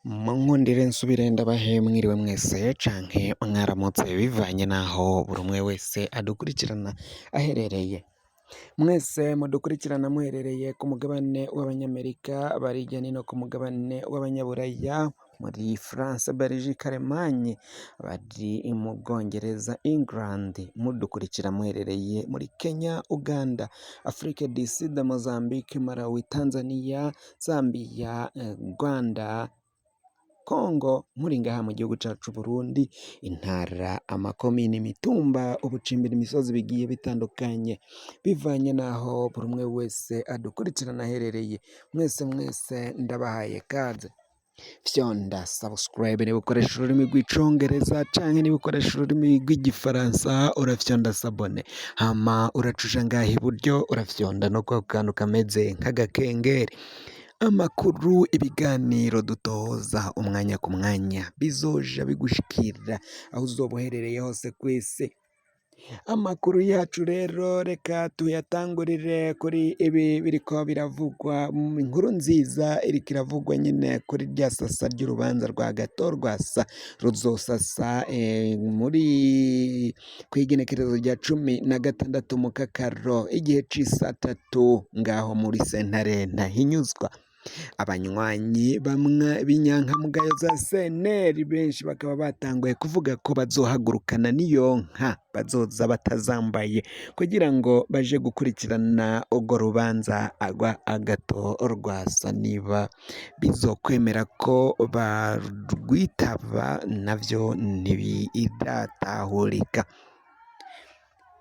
Munkundire nsubire ndabahe mwiriwe mwese canke mwaramutse bivanye n'aho buri umwe wese adukurikirana aherereye. Mwese mudukurikirana muherereye ku mugabane w'Abanyamerika, abari hirya no hino ku mugabane w'Abanyaburaya, muri France, Belgique, Allemagne, abari mu Bwongereza, England, mudukurikira muherereye muri Kenya, Uganda, Afrique du Sud, Mozambique, Malawi, Tanzania, Zambia, Rwanda, Congo, muri ngaha mu gihugu cacu Burundi, intara, amakomine, imitumba, ubucimbiri, imisozi bigiye bitandukanye, bivanye n'aho buri umwe wese adukurikirana aherereye. Mwese mwese ndabahaye kaze. Fyonda subscribe niba ukoresha ururimi rw'icongereza canke niba ukoresha ururimi rw'igifaransa urafyonda s'abonner, hama uraca uja ngaha iburyo urafyonda no kwako kantu kameze nk'agakengeri. Amakuru, ibiganiro dutoza umwanya ku mwanya bizoja bigushikira aho uzoba uherereye hose kw'isi. Amakuru yacu rero reka tuyatangurire kuri ibi biriko biravugwa, inkuru nziza iriko iravugwa nyine kuri rya sasa ry'urubanza rwa Gatorwasa ruzosasa muri kw'igenekerezo rya 16 Mukakaro igihe c'isatatu ngaho muri sentare Ntahinyuzwa. Abanywanyi bamwe b'inyankamugayo za CNL benshi bakaba batanguye kuvuga ko bazohagurukana n'iyo nka bazoza batazambaye kugira ngo baje gukurikirana urwo rubanza rwa Agathon Rwasa niba bizokwemera ko barwitaba navyo ntibiratahurika.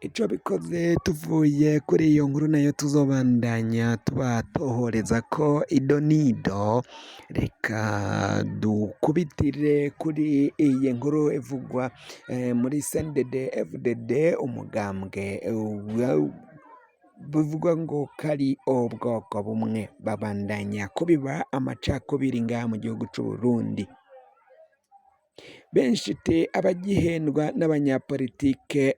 Ico bikoze tuvuye kuri iyo nkuru nayo tuzobandanya tubatohoreza ko idonido, reka dukubitire kuri iyi nkuru ivugwa muri CNDD FDD umugambwe bivugwa ngo kari ubwoko bumwe babandanya kubiba amacakubiri ngaha mu gihugu c'u Burundi. Benshi te abagihendwa n'abanyapolitike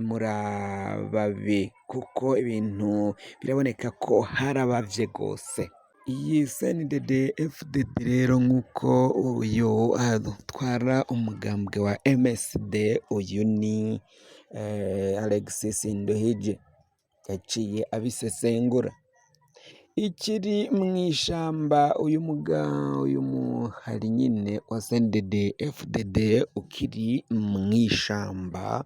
murababe kuko ibintu biraboneka ko harabavye gose. Iyi CNDD FDD rero nk'uko uyu atwara umugambwe wa MSD uyu ni Alexis Nduhije yaciye abisesengura. Ikiri mw'ishamba uyu uyu muhari nyine wa CNDD FDD ukiri mw'ishamba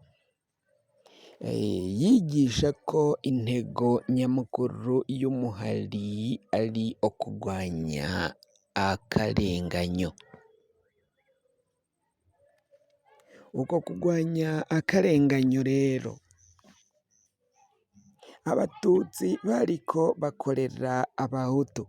yigisha ko intego nyamukuru y'umuhari ari ukugwanya akarenganyo. Uko kugwanya akarenganyo rero abatutsi bariko bakorera abahutu,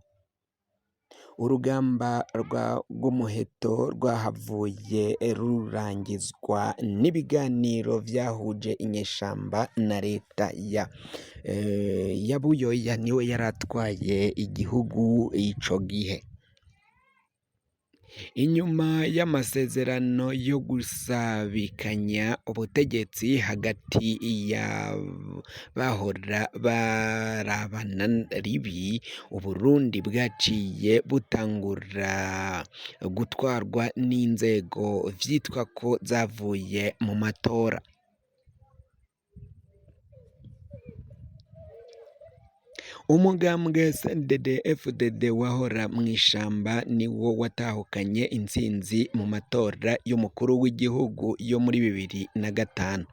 urugamba rw'umuheto rwahavuye rurangizwa n'ibiganiro vyahuje inyeshamba na leta ya Buyoya niwe yaratwaye igihugu ico gihe. Inyuma y'amasezerano yo gusabikanya ubutegetsi hagati y'abahora barabana ribi, Uburundi bwaciye butangura gutwarwa n'inzego vyitwa ko zavuye mu matora. Umugambwe CNDD-FDD wahora mw'ishamba niwo watahukanye intsinzi mu matora y'umukuru w'igihugu yo muri 2005.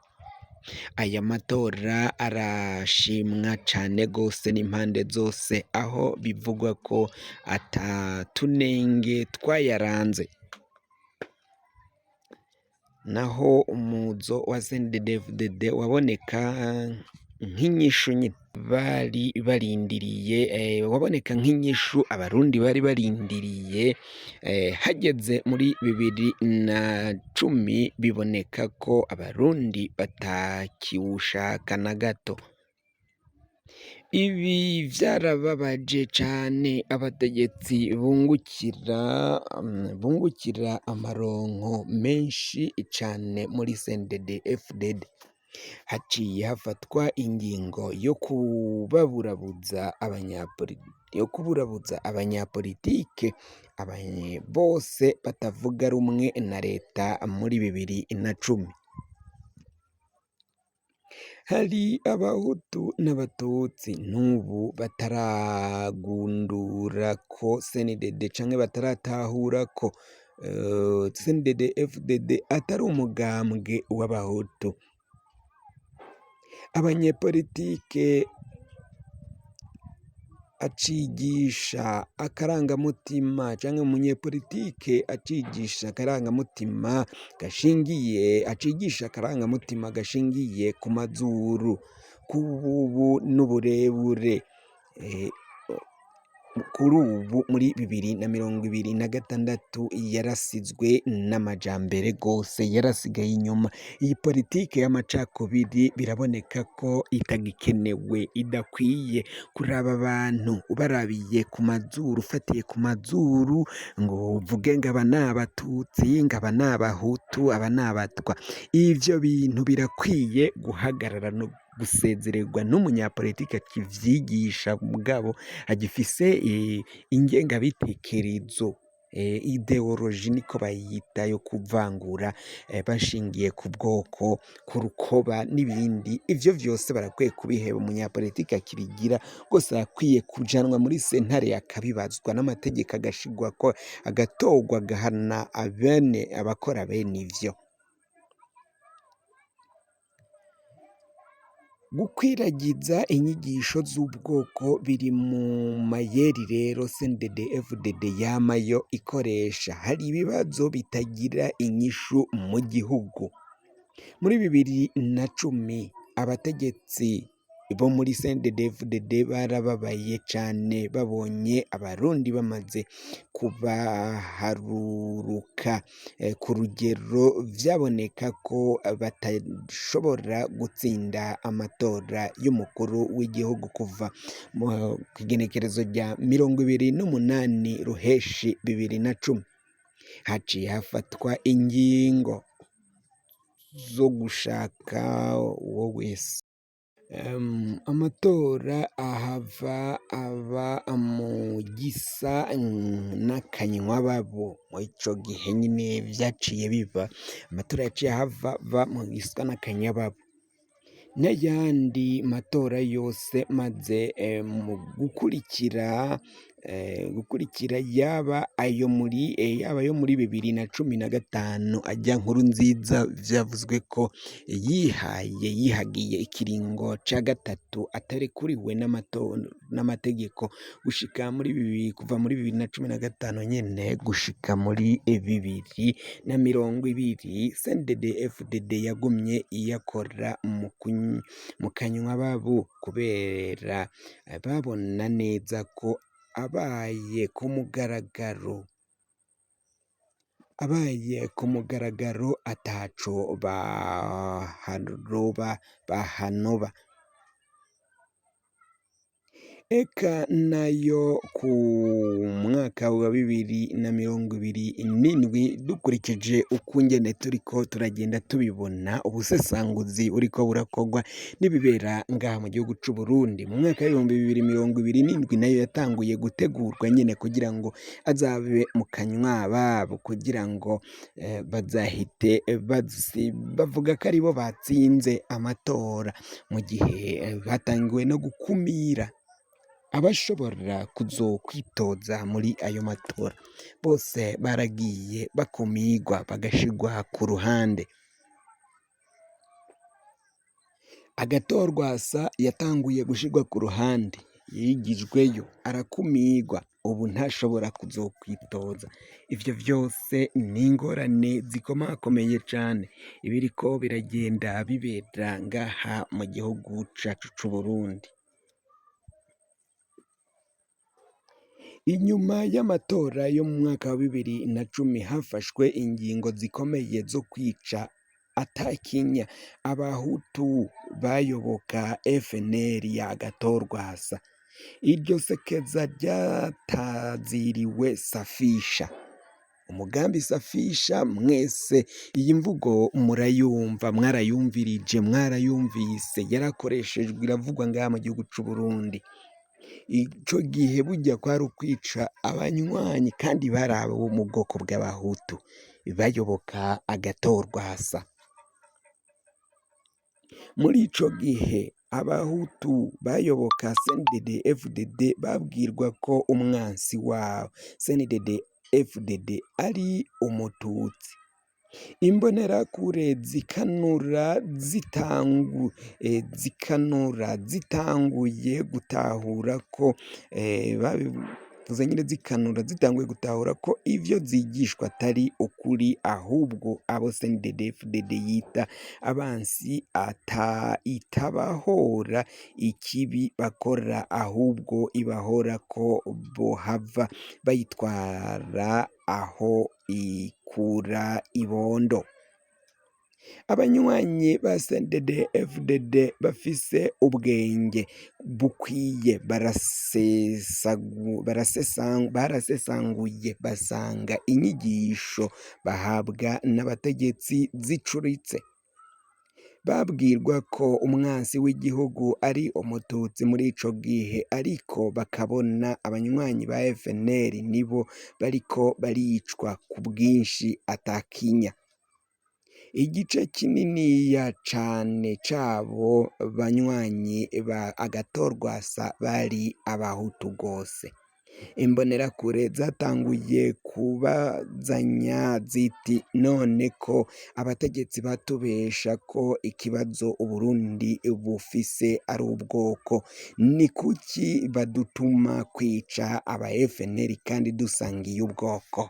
Aya matora arashimwa cane gose n'impande zose aho bivugwa ko ata tunenge twayaranze. Naho umuzo wa CNDD-FDD waboneka nk'inyishu bari barindiriye, waboneka nk'inyishu abarundi bari barindiriye, hageze muri 2010 biboneka ko abarundi batakiwushaka na gato. Ibi vyarababaje cane abategetsi bungukira amaronko menshi cane muri CNDD-FDD. Haciye hafatwa ingingo yo kuburabuza abanyapolitike bose batavuga rumwe na leta muri 2010. Hari abahutu n'abatutsi n'ubu bataragundura ko CNDD canke bataratahura ko CNDD FDD atari umugambwe w'abahutu. Abanyepolitike acigisha akarangamutima canke umunyepolitike acigisha akarangamutima gashingiye acigisha akarangamutima gashingiye ku mazuru, ku bubu n'uburebure kuri ubu muri 2026 yarasizwe n'amajambere gose, yarasigaye inyuma. Iyi politike y'amacakubiri biraboneka ko itagikenewe, idakwiye kuraba abantu ubarabiye ku mazuru, ufatiye ku mazuru ngo uvuge ngo aba ni abatutsi, ngo aba ni abahutu, aba ni abatwa. Ivyo bintu birakwiye guhagarara no gusezererwa n'umunyapolitike akivyigisha mugabo agifise ingengabitekerezo, idéologie niko bayita, yo kuvangura bashingiye ku bwoko, ku rukoba n'ibindi. Ivyo vyose barakwiye kubiheba. Umunyapolitike akibigira rwose arakwiye kujanwa muri sentare akabibazwa n'amategeko, agashigwako, agatorwa, agahana abene abakora bene ivyo. Gukwiragiza inyigisho z'ubwoko biri mu mayeri rero CNDD-FDD yama yo ikoresha. Hari ibibazo bitagira inyishu mu gihugu. Muri 2010 abategetsi bo muri CNDD-FDD barababaye cane babonye abarundi bamaze kubaharuruka ku rugero vyaboneka ko batashobora gutsinda amatora y'umukuru w'igihugu kuva kw'igenekerezo rya 28 Ruheshi 2010. Haciye hafatwa ingingo zo gushaka uwo wese. Amatora ahava aba mu gisa n'akanywababo. Muri ico gihe nyene vyaciye biba, amatora yaciye ahava ava mu gisa n'akanyababo. N'ayandi matora yose maze mu gukurikira yaba ayo muri yaba ayo muri 2015 ajya nkuru nziza vyavuzwe ko yihaye yihagiye ikiringo ca gatatu atarekuriwe n'amategeko gushika muri bibiri kuva muri 2015 nyene gushika muri 2020 CNDD FDD yagumye iyakora mu kanywababo kubera babona neza ko abaye ku mugaragaro ataco bahanoba. Eka nayo ku mwaka wa 2027 dukurikije ukungene turiko turagenda tubibona, ubusesanguzi buriko burakorwa n'ibibera ngaha mu gihugu c'Uburundi. Mu mwaka w'2027 nayo yatanguye gutegurwa nyene kugira ngo azabe mu kanywababo, kugira ngo bazahite bavuga ko aribo batsinze amatora, mu gihe batanguye no gukumira abashobora kuzokwitoza muri ayo matora. Bose baragiye bakumigwa bagashigwa ku ruhande. Agatorwasa yatanguye gushigwa ku ruhande, yigijweyo arakumigwa, ubu ntashobora kuzokwitoza. Ivyo vyose ni ingorane zikomakomeye cane, ibiriko biragenda bibera ngaha mu gihugu cacu c'Uburundi. Inyuma y'amatora yo mu mwaka wa 2010 hafashwe ingingo zikomeye zo kwica atakinya abahutu bayoboka FNL ya Agatorwasa. Iryo sekeza ryataziriwe Safisha. Umugambi Safisha mwese iyi mvugo murayumva, mwarayumvirije, mwarayumvise, yarakoreshejwe iravugwa ngaha mu gihugu c'Uburundi. Ico gihe burya kwari ukwica abanywanyi kandi bari abo mu bwoko bw'abahutu bayoboka Agathon Rwasa. Muri ico gihe abahutu bayoboka CNDD FDD babwirwa ko umwansi wabo CNDD FDD ari umututsi. Imbonerakure zikanura zitanguye gutahura ko babivuze nyine zikanura zitanguye gutahura ko ivyo zigishwa atari ukuri, ahubwo abo CNDD-FDD yita abansi itabahora ikibi bakora, ahubwo ibahora ko bohava bayitwara aho ikura ibondo. Abanywanyi ba CNDD FDD bafise ubwenge bukwiye barasesanguye basanga inyigisho bahabwa n'abategetsi zicuritse. Babwirwa ko umwansi w'igihugu ari umututsi muri ico gihe, ariko bakabona abanywanyi ba FNL nibo bariko baricwa ku bwinshi atakinya. Igice kininiya cane c'abo banywanyi ba Agathon Rwasa bari abahutu gose. Imbonerakure zatanguye kubazanya ziti none ko abategetsi batubesha ko ikibazo Uburundi bufise ari ubwoko, ni kuki badutuma kwica aba FNL kandi dusangiye ubwoko?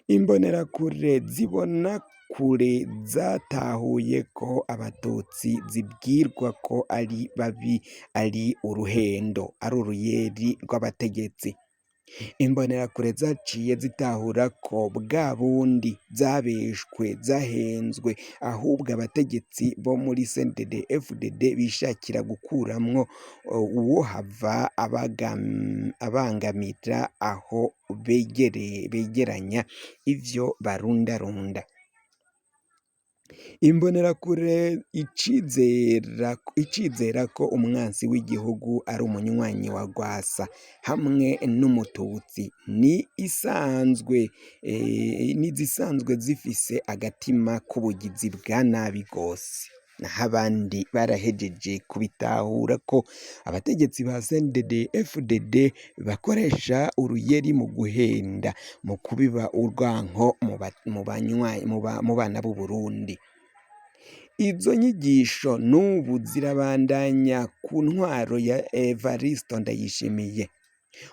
Imbonerakure zibona kure zatahuye ko abatutsi zibwirwa ko ari babi ari uruhendo, ari uruyeri rw'abategetsi. Imbonerakure zaciye zitahura ko bwa bundi zabeshwe, zahenzwe, ahubwo abategetsi bo muri CNDD FDD bishakira gukuramwo uwohava abangamira aho begeranya ivyo barundarunda. Imbonerakure icizera ko umwansi w'igihugu ari umunywanyi wa Rwasa hamwe n'umututsi ni isanzwe n'izisanzwe zifise agatima k'ubugizi bwa nabi gose. Naho abandi barahejeje kubitahura ko abategetsi ba CNDD FDD bakoresha uruyeri mu guhenda, mu kubiba urwanko mu bana b'Uburundi. Izo nyigisho n'ubu zirabandanya ku ntwaro ya Evariste Ndayishimiye.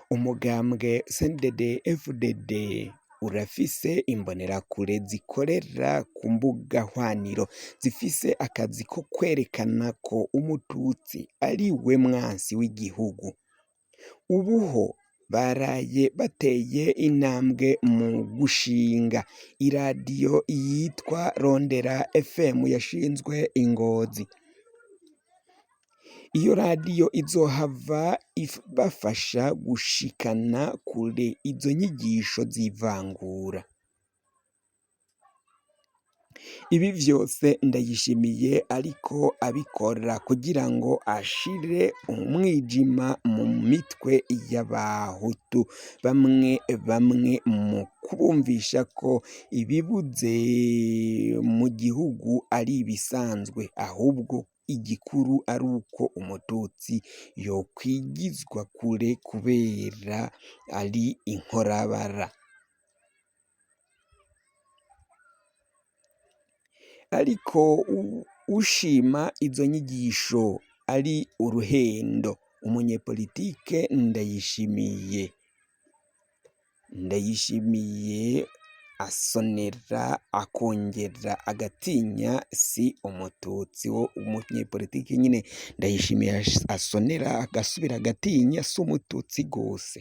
Umugambwe CNDD FDD urafise imbonerakure zikorera ku mbuga hwaniro, zifise akazi ko kwerekana ko umututsi ari we mwansi w'igihugu. Ubuho baraye bateye intambwe mu gushinga iradiyo yitwa Rondera FM yashinzwe i Ngozi. Iyo radiyo izohava ibafasha gushikana kure izo nyigisho z'ivangura. Ibi vyose Ndayishimiye ariko abikora kugira ngo ashire umwijima mu mitwe y'abahutu bamwe bamwe mu kubumvisha ko ibibuze mu gihugu ari ibisanzwe, ahubwo igikuru ari uko umututsi yokwigizwa kure kubera ari inkorabara. Ariko ushima izo nyigisho ari uruhendo, umunyepolitike Ndayishimiye asonera akongera agatinya si umututsi wo umunyepolitike nyine Ndayishimiye asonera agasubira agatinya si umututsi gose.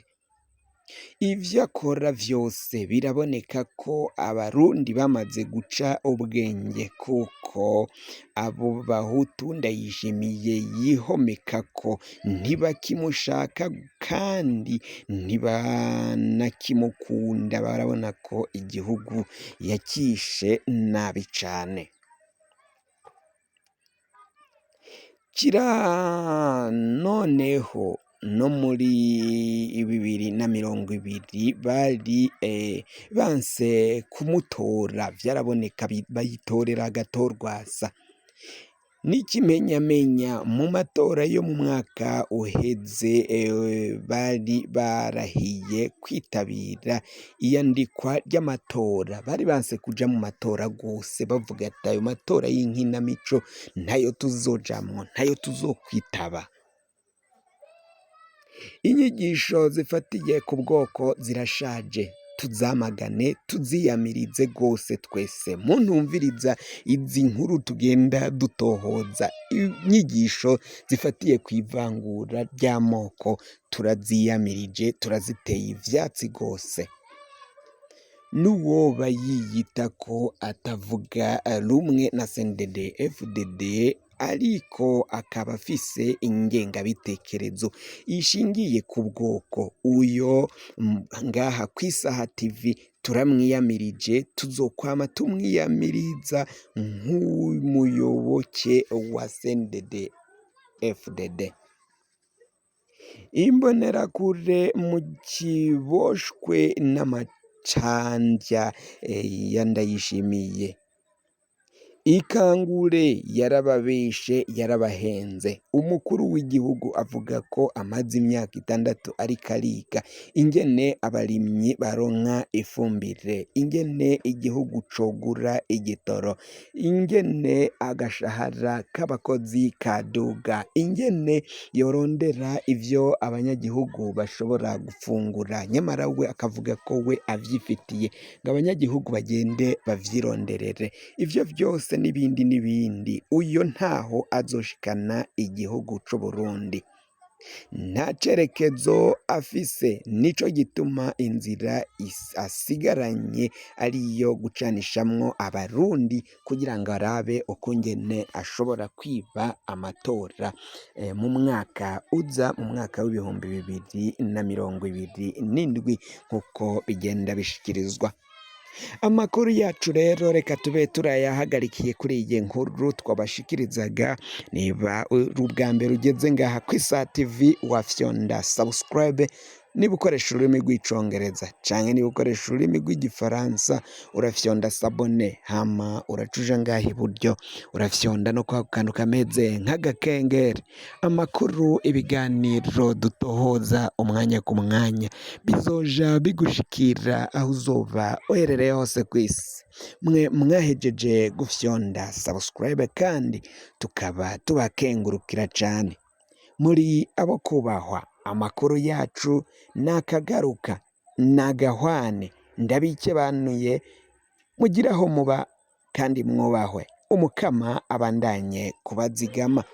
Ivyo akora vyose biraboneka ko abarundi bamaze guca ubwenge, kuko abo bahutu Ndayishimiye yihomekako ntibakimushaka kandi ntibanakimukunda, barabona ko igihugu yakishe nabi cane. Kira noneho no muri 2020 bari banse kumutora, vyaraboneka bayitorera Agathon Rwasa. N'ikimenyamenya mu matora yo mu mwaka uheze bari barahiye kwitabira iyandikwa ry'amatora, bari banse kuja mu matora gose bavuga ati ayo matora y'inkinamico ntayo tuzojamwo, ntayo tuzokwitaba. Inyigisho zifatiye ku bwoko zirashaje, tuzamagane tuziyamirize rwose twese. Muntumviriza izi nkuru tugenda dutohoza, inyigisho zifatiye ku ivangura ry'amoko turaziyamirije, turaziteye ivyatsi rwose. N'uwoba yiyita ko atavuga rumwe na CNDD FDD ariko akaba afise ingengabitekerezo ishingiye ku bwoko, uyo ngaha kw'isaha TV turamwiyamirije, tuzokwama tumwiyamiriza nk'umuyoboke wa CNDD FDD. Imbonerakure mu kiboshwe n'amacandya ya Ndayishimiye. Ikangure yarababeshe yarabahenze. Umukuru w'igihugu avuga ko amaze imyaka 6 ariko ariga ingene abarimyi baronka ifumbire, ingene igihugu cogura igitoro, ingene agashahara k'abakozi kaduga, ingene yorondera ivyo abanyagihugu bashobora gufungura, nyamara we akavuga ko we avyifitiye ngo abanyagihugu bagende bavyironderere. Ivyo vyose n'ibindi n'ibindi, uyo ntaho azoshikana igihugu c'Uburundi. Nta cerekezo afise, nico gituma inzira asigaranye ariyo gucanishamwo abarundi kugira ngo arabe ukungene ashobora kwiba amatora mu mwaka uza, mu mwaka w'2027 nk'uko bigenda bishikirizwa. Amakuru yacu rero reka tube turayahagarikiye kuri iyi nkuru twabashikirizaga. Niba uri ubwa mbere ugeze ngaha ku Isaha TV, wafyonda subscribe niba ukoresha ururimi rw'icongereza, canke niba ukoresha ururimi rw'igifaransa urafyonda s'abonner, hama uraca uja ngaha iburyo urafyonda no kwa kantu kameze nk'agakengeri. Amakuru, ibiganiro dutohoza umwanya ku mwanya bizoja bigushikira aho uzoba uherereye hose kw'isi. Mwe mwahejeje gufyonda subscribe kandi tukaba tubakengurukira cane, muri abo kubahwa. Amakuru yacu nakagaruka nagahwane, ndabikebanuye, mugire aho muba kandi mwubahwe. Umukama abandanye kubazigama.